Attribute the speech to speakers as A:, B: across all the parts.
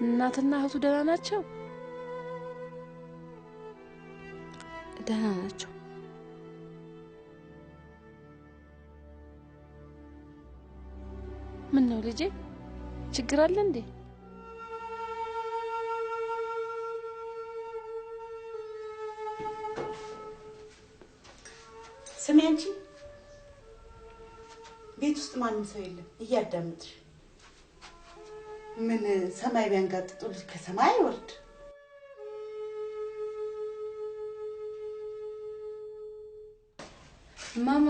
A: እናትና እህቱ ደህና ናቸው?
B: ደህና ናቸው።
A: ምን ነው ልጄ፣ ችግር አለ እንዴ?
C: ስሚ አንቺ፣ ቤት ውስጥ ማንም ሰው የለም እያዳምጥሽ። ምን ሰማይ ቢያንጋጥጡ ልጅ ከሰማይ አይወርድ።
B: ማማ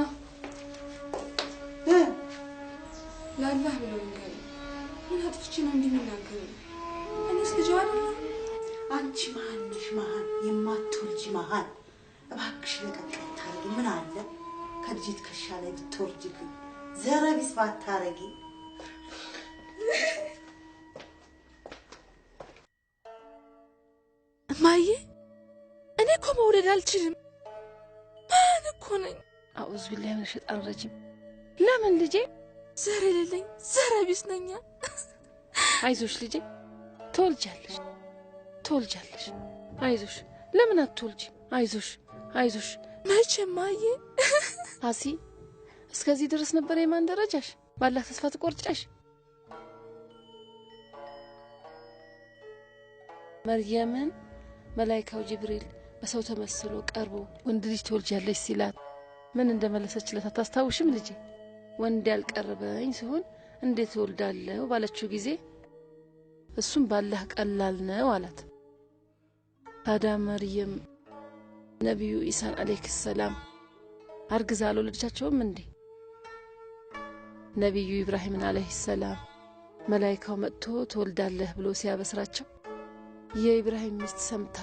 B: ለአላህ ብለው ይንገሩኝ። ምን አጥፍቼ ነው እንዲህ የሚናገሩኝ? እኔስ ልጅ አይደለሁ?
C: አንቺ መሀን ነሽ፣ መሀን የማትወልጂ መሀን። እባክሽ ለቀቅ ታረጊ። ምን አለ ከልጅ ትከሻ ላይ ብትወርጂልኝ፣ ዘረቢስ ባታረጊ።
B: እማዬ እኔ እኮ መውለድ አልችልም። ማን እኮ ነኝ።
A: አዑዝ ቢላሂ ሚነ ሸይጣን ረጂም። ለምን ልጄ?
B: ዘር የሌለኝ ዘረቢስ ነኛ።
A: አይዞሽ ልጄ፣ ትወልጃለሽ፣ ትወልጃለሽ። አይዞሽ። ለምን አትወልጂም? አይዞሽ፣ አይዞሽ።
B: መቼ እማዬ?
A: አሲ እስከዚህ ድረስ ነበር የማን ደረጃሽ? ባላህ ተስፋ ትቆርጫሽ። መርየምን መላይካው ጅብሪል በሰው ተመስሎ ቀርቦ ወንድ ልጅ ትወልጃለሽ ሲላት ምን እንደመለሰችለት አታስታውሽም ልጄ? ወንድ ያልቀረበኝ ሲሆን እንዴት እወልዳለሁ ባለችው ጊዜ እሱም ባላህ ቀላል ነው አላት። ታዲያ መርየም ነቢዩ ኢሳን አለይሂ ሰላም አርግዛ አልወለደቻቸውም እንዴ? ነቢዩ ኢብራሂምን አለይሂ ሰላም መላይካው መጥቶ ትወልዳለህ ብሎ ሲያበስራቸው የኢብራሂም ሚስት ሰምታ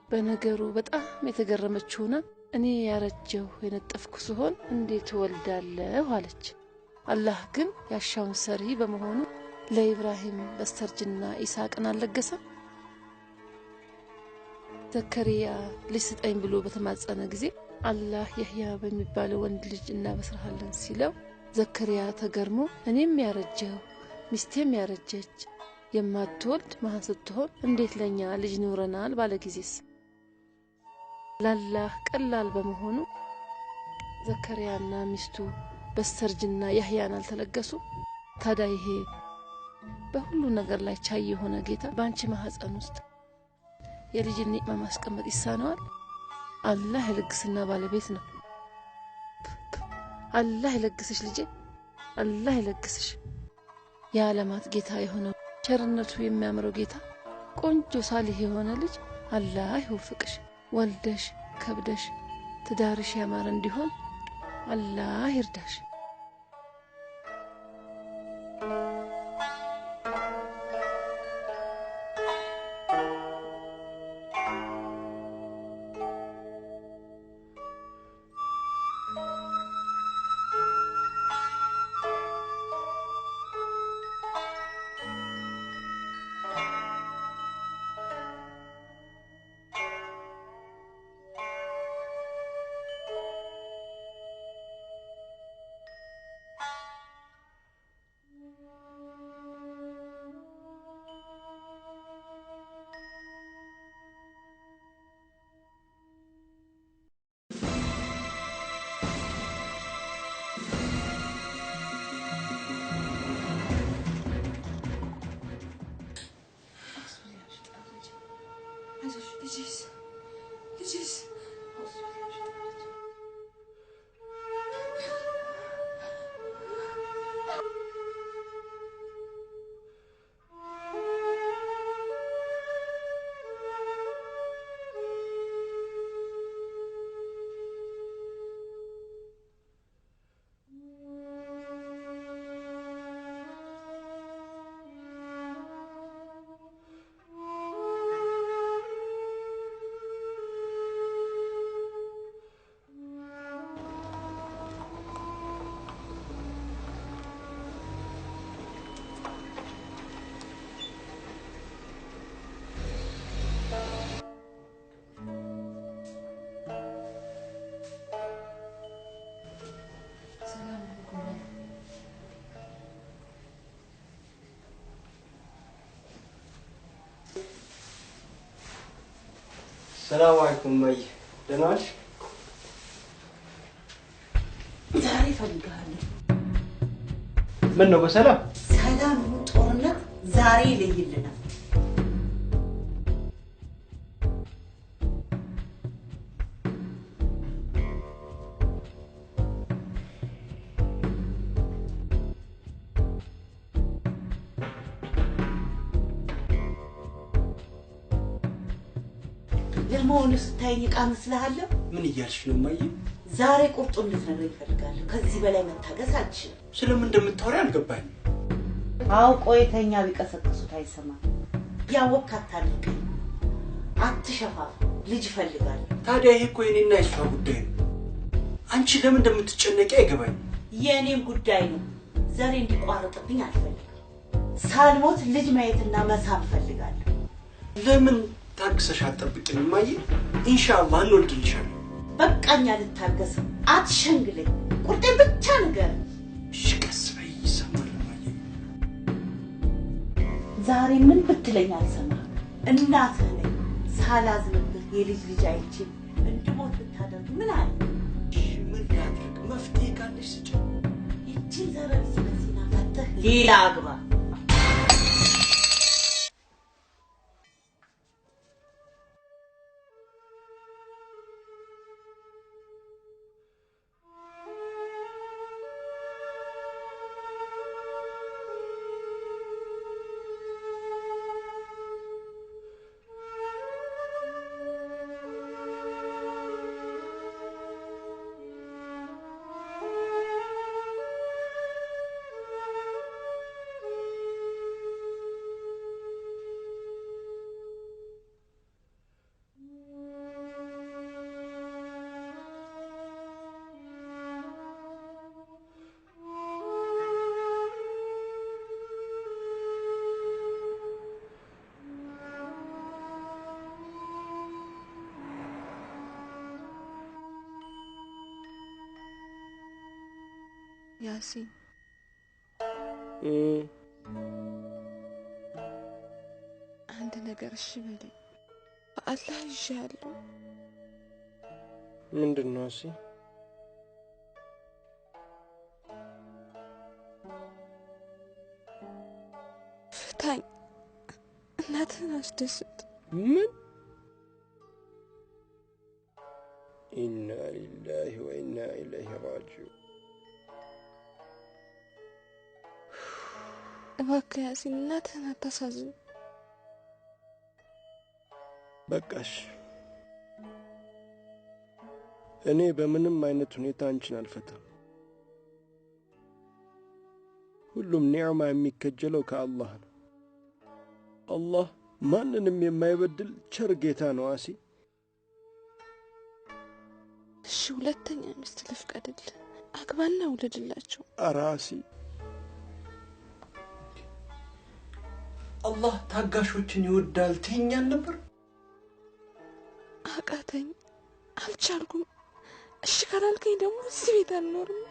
A: በነገሩ በጣም የተገረመች ሆና እኔ ያረጀሁ የነጠፍኩ ስሆን እንዴት እወልዳለሁ አለች። አላህ ግን ያሻውን ሰሪ በመሆኑ ለኢብራሂም በስተርጅና ኢስሐቅን አልለገሰም። ዘከሪያ ልጅ ስጠኝ ብሎ በተማጸነ ጊዜ አላህ የህያ በሚባለው ወንድ ልጅ እናበስርሃለን ሲለው ዘከሪያ ተገርሞ እኔም ያረጀሁ ሚስቴም ያረጀች የማትወልድ መሃን ስትሆን እንዴት ለኛ ልጅ ይኖረናል ባለ ጊዜስ ላላህ ቀላል በመሆኑ ዘከሪያና ሚስቱ በስተርጅና ያህያን አልተለገሱ። ታዲያ ይሄ በሁሉ ነገር ላይ ቻይ የሆነ ጌታ በአንቺ ማህፀን ውስጥ የልጅን ኒዕማ ማስቀመጥ ይሳነዋል? አላህ የልግስና ባለቤት ነው። አላህ ይለግስሽ ልጄ፣ አላህ ይለግስሽ። የዓለማት ጌታ የሆነው ቸርነቱ የሚያምረው ጌታ ቆንጆ ሳሊህ የሆነ ልጅ አላህ ይወፍቅሽ። ወልደሽ ከብደሽ ትዳርሽ ያማረ እንዲሆን አላህ ይርዳሽ።
D: ሰላም አለይኩም እማዬ፣ ደህና ዋልሽ?
C: ዛሬ እፈልግሃለሁ።
D: ምን ነው በሰላም?
C: ሰላም ይሁን ጦርነት ዛሬ ይለይልናል። ለመሆኑ ስታየኝ ዕቃ መስልሃለሁ?
D: ምን እያልሽ ነው እማዬ?
C: ዛሬ ቁርጡን እንድትነግረኝ እፈልጋለሁ። ከዚህ በላይ መታገስ አልችልም።
D: ስለምን እንደምታወሪ አልገባኝም።
C: አውቆ የተኛ ቢቀሰቅሱት አይሰማም። ያወቅህ አታድርገኝ፣ አትሸፋፍ። ልጅ እፈልጋለሁ።
D: ታዲያ ይሄ እኮ የኔና የሷ ጉዳይ ነው። አንቺ ለምን እንደምትጨነቂ አይገባኝም።
C: የእኔም ጉዳይ ነው። ዘሬ እንዲቋረጥብኝ አልፈልግም። ሳልሞት ልጅ ማየትና መሳም እፈልጋለሁ።
D: ለምን ታግሰሽ አትጠብቂም እማዬ? ኢንሻአላህ እንወልድልሻለን።
C: በቃኝ፣ አልታገስም። አትሸንግለኝ፣ ቁርጤን ብቻ ንገረኝ።
D: እሺ ቀስ በይ፣ ይሰማል እማዬ።
C: ዛሬ ምን ብትለኝ አልሰማህም። እናትህ ነኝ። ሳላዝንብህ የልጅ ልጅ አይቼ እንድሞት ብታደርግ ምን አለ?
D: እሺ ምን ላድርግ? መፍትሄ ካለሽ ስጪኝ።
C: ይቺን ዘረቢስ መሲና ፈተህ ሌላ አግባ።
B: ያሲን አንድ ነገር እሺ በለኝ፣ በአላህ ይዤሃለሁ።
D: ምንድን ነው አሲ?
B: ፍታኝ፣ እናትህን አስደስት።
D: ምን? ኢና ሊላሂ ወኢና ኢለይሂ ራጂዑን።
B: እባክህ ያሲን እናትህን አታሳዝን።
D: በቃሽ። እኔ በምንም አይነት ሁኔታ አንቺን አልፈታም። ሁሉም ኒዕማ የሚከጀለው ከአላህ ነው። አላህ ማንንም የማይበድል ቸር ጌታ ነው አሲ።
B: እሺ ሁለተኛ ሚስት ልፍቀድልህ፣ አግባና ውለድላቸው።
D: ኧረ አሲ፣ አላህ ታጋሾችን ይወዳል ትይኛል ነበር።
B: አቃተኝ፣ አልቻልኩም። እሺ ካላልከኝ ደግሞ እዚህ ቤት አልኖርም።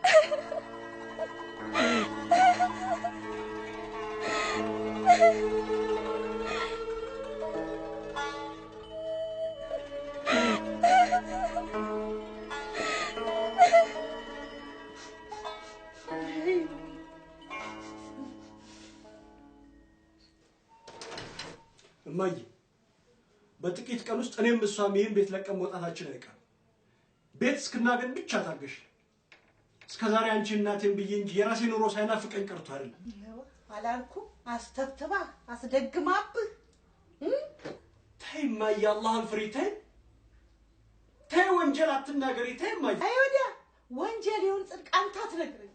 D: እማዬ፣ በጥቂት ቀን ውስጥ እኔም እሷም ይህን ቤት ለቀን መውጣታችን አይቀርም። ቤት እስክናገኝ ብቻ ታገሽ። እስከዛሬ አንቺ እናቴን ብዬ እንጂ የራሴ ኑሮ ሳይናፍቀኝ ቀርቶ አይደለም።
C: አላልኩም? አስተብትባ አስደግማብህ።
D: ተይ እማዬ፣ አላህን ፍሪ። ተይ ተይ፣ ወንጀል አትናገሪ። ተይ እማዬ።
C: አይ ወዲያ ወንጀል ይሁን ጽድቅ አንተ አትነግረኝ።